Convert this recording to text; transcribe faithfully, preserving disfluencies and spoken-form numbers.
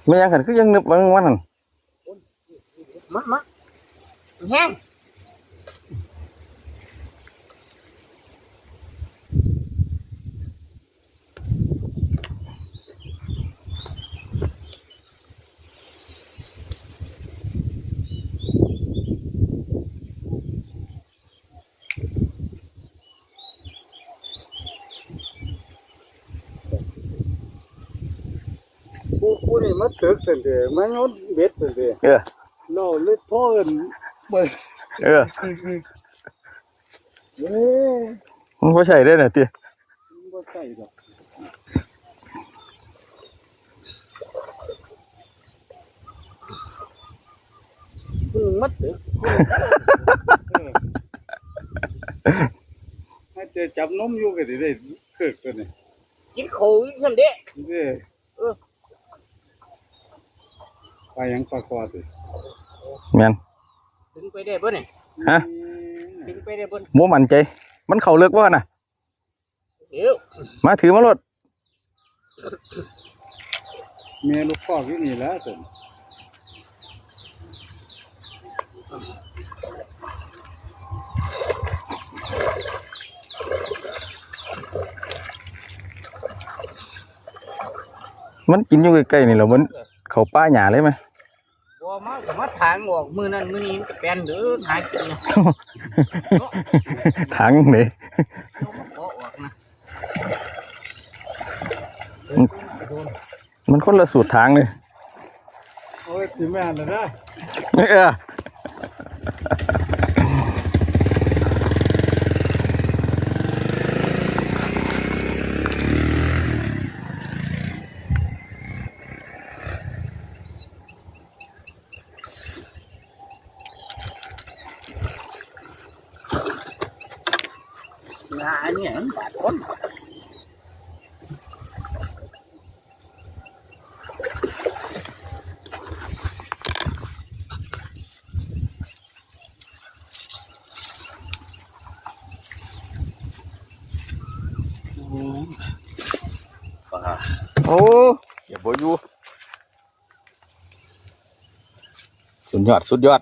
แม่นหยังคันคือยังนึบว่ามันนั่น มามาแฮง ผู้ผู้นี่มาตึกซั่นเด้ มาโยนเบ็ดซั่นเด้ เออ เราเลยโทรเอิ้น เบิ่ง เออ เอ้ย มันบ่ใช่เด้อน่ะติ มันบ่ใช่ดอก เพิ่งมาตึก เออ ถ้าเจอจับนมอยู่ก็สิได้เคิกตัวนี้ กินข้าวอยู่ซั่นเด้ เด้อ เออ ปลาหยังปลาคอติ แม่น ดึงไปได้บ่นี่ ฮะ ดึงไปได้บ่ บ่มั่นใจ มันเข้าเลิกบ่หั่นน่ะ เดี๋ยว มาถือมาโลด แม่ลูกคอกอยู่นี่แหละซั่น มันกินอยู่ใกล้ๆนี่แหละ มันเข้าป่าหญ้าเลยไหม บ่มาก็มาถางออกมื้อนั้นมื้อนี้มันก็แปนเด้อหากินนะ ถางเลย เดี๋ยวมาขอออกนะ มันคนละสูตรถางเลย โอ้ย สิแม่นแล้วนะ เออ งาเนี่ยมันบาดคน โอ้ ปลา โอ้ อย่าบ่อยู่ สุดยอด สุดยอด